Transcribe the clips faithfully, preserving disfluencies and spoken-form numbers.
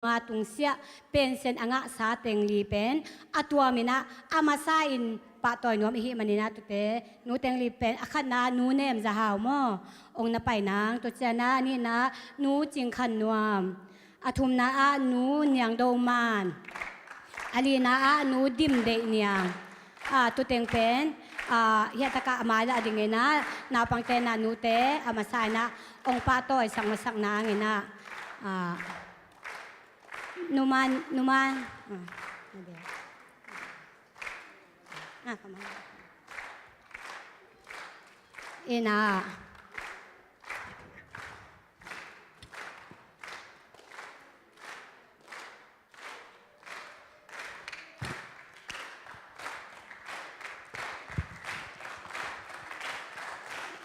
nga tungsiah pension a ngahsa teng li pen a tuam in ah a masa in pahtawi nuam i hih manin ah tute, nu teng li pen a khatna Nu Nem Za Hau maw, ong na pai nang. Tua ciang ah a nihna Nu Cing Khan Nuam, a thumna ah Nu Niang Do Man, a lina ah Nu Dim Deih Niang. Ah, tu teng pen, ah, hiah takah a mai lah dingin ah naupangte in ah nute a masa in ah ong pahtawi sak masak nangin ah, ah, Nu Man, Nu Man. Ah, na dia. Ah, come on. Ina.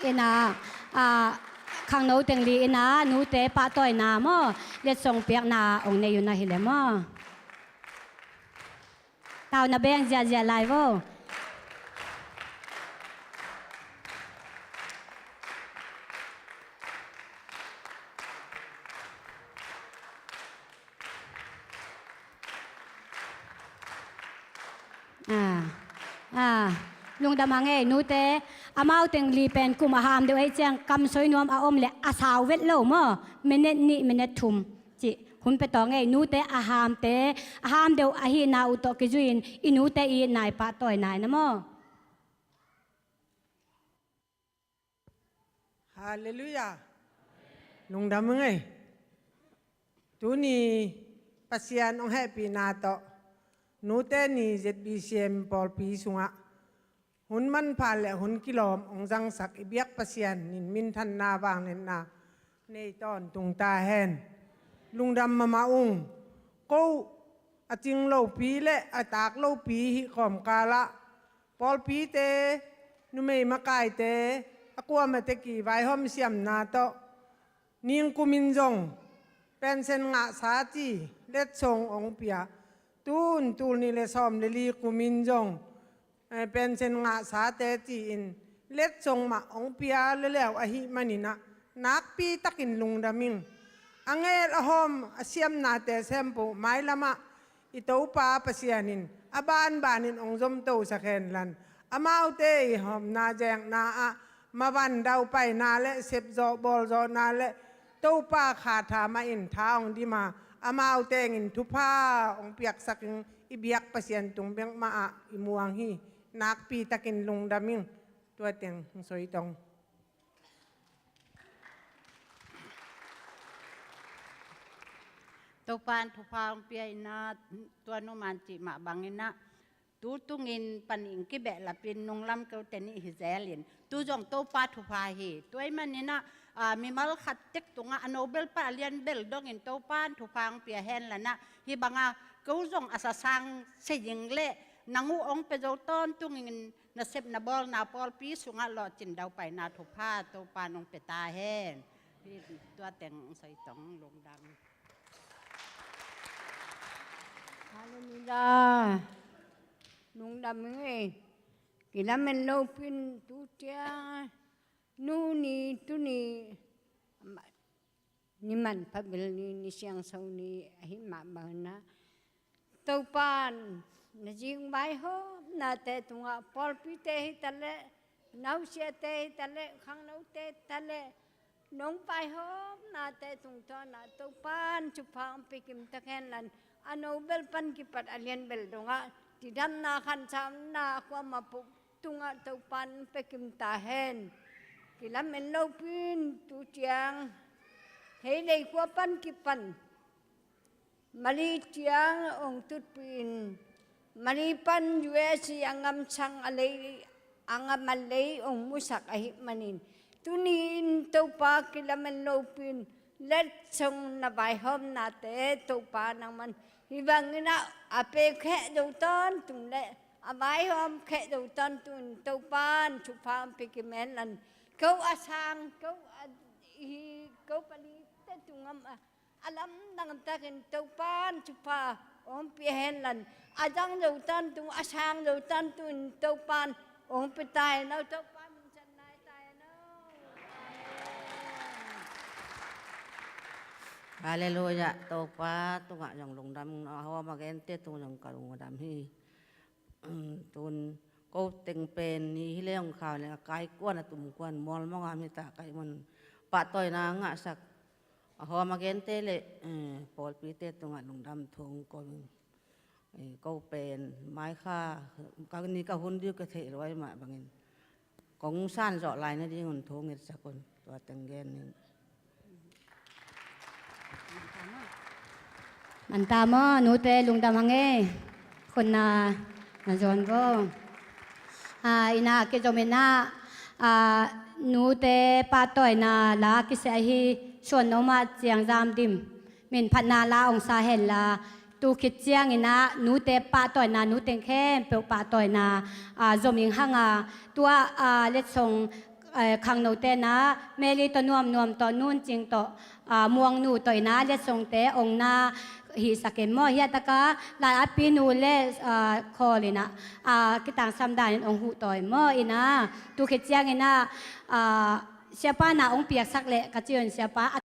Ina, ah, khangno teng li ina nute pahtawina maw, letsong piakna ong nei un ahi le maw. Tau na beng ziahziah lai vo. Ah, ah, lungdam hang ei nute. Amau teng li pen kum a ham deuh ei ciang kamsoi nuam a om le a sau vet lo maw, minute nih minute thum cih hun pia tawng ei. Nute a hamte, a ham deuh ahihna uh tawh kizui-in i nute i nai pahtawi nai na maw. Halleluiah. Lungdam ing ei. Tuni Pasian ong hehpihna tawh nute ni Z B C M pawlpi sungah hun manpha le hun kilawm ong zangsak i biak Pasian in minthanna vangliatna nei tawntung ta hen. Lungdam mahmah ung. Ko a cing lopi le a taak lopi hih kawmkalah pawlpite, numei makaite, a kuamah teki vaihawm siamna tawh ningkumin zong pension ngahsa ci letsong ong pia. Tun tul nih le sawm le li kumin zong, eh, pension ngahsate ci-in letsong mah ong pia leleu ahih manin ah nakpi takin lungdam ing. A ngel a hawm a siamnate sempoh mailamah i Topa Pasian in a banbanin ong zomtosak hen lan, amaute i hawmna zekna ah mavan daupaina le sepzawh bawlzawhna le Topa khatha mah in tha ong dim a, amau tengin thupha ong piaksak ing. I biak Pasian tung bek mah ah i muang hi. Nakpi takin lungdam ing. Tua teng hong soi tong. Topa'n thupha hong pia in ah, tua Nu Man cih mah bangin ah tu tungin panin kibehlapin nunglam keute nih hi zelin tu zong Topa thupha hi. Tua ahih manin ah, ah, mimal khat tek tungah a nobel pan a lianbel dongin Topa'n thupha hong pia hen lan ah, hih bangah ko zong a sasang se ing le nang uh ong pia zo tawntungin nasepna bawlna pawlpi sungah lawhcin daupaina thupha Topa'n ong pia ta hen. Hih tua teng ong soi tong. Lungdam. Halleluiah. Lungdam ing ei. Kilamen lopin tu ciang, nu ni, tu ni, ni manpha bil ni, ni siangso ni ahih mah bangin ah Topa'n na zing vaihawmnate tungah pawlpite hi ta leh, nausiate hi ta leh, khangnote hi ta leh, nong vaihawmnate tungtawn ah Topa'n thupha hong pia kim ta hen lan, a nobel pan kipat a lianbel dongah cidamna khansamna a kuamah peuh tungah Topa'n pia kim ta hen. Kilamen lopin tu ciang, hei leikua pan kipan Mali ciang ong tutpih in, Mali pan U S A a ngamsang a lei, a ngam a lei ong musak ahih manin, tuni-in Topa kilamen lopin letsong na vaihawmnate Topa nangman hih bangin ah a pia kheh zo tawntung le a vaihawm kheh zo tawntung in Topa'n thupha hong pia kim hen lan, ko a sang, ko a hi, ko palite tungah a lamdang takin Topa'n thupha hong pia hen lan, a zang zo tawntung, a sang zo tawntung in Topa'n hong pia ta hen aw. Topa min thang nai ta hen aw. Halleluiah. Topa tungah zong lungdam, a hawm a gente tung zong ka lungdam hi. Tun ko teng pen ni hi leng khau le a kai kuan a tum kuan mual mong a mi ta kai mun pahtawina ngahsak a hawm a gente le pawlpite tungah lungdam thu ko in. Ko pen mai kha ka ni ka hun diu ka theih ruai mah bangin kong san zawh lai nadingun thu ngetsak un, tua teng gen ning. Manta maw, nute lungdam hang e. Khutna na zawn vo. Ina kizom ina nute pahtawina la kiseh ahi suan no mah ciang zam dim. Min phatna la ong sa hen la, tu khit ciangin ah nute pahtawina, nuteng khempeuh pahtawina zom ing hang a, tua letsong khangnote na Meli tawh nuamnuam tawh nuncing tawh muangnu tawh ina letsongte ong na hihsak in maw, hiataka lai a pinu le khawl ina kitangsam danin ong huhtawi maw ina, tu khit ciangin ah siapa na ong piaksak leh ka ciun siapa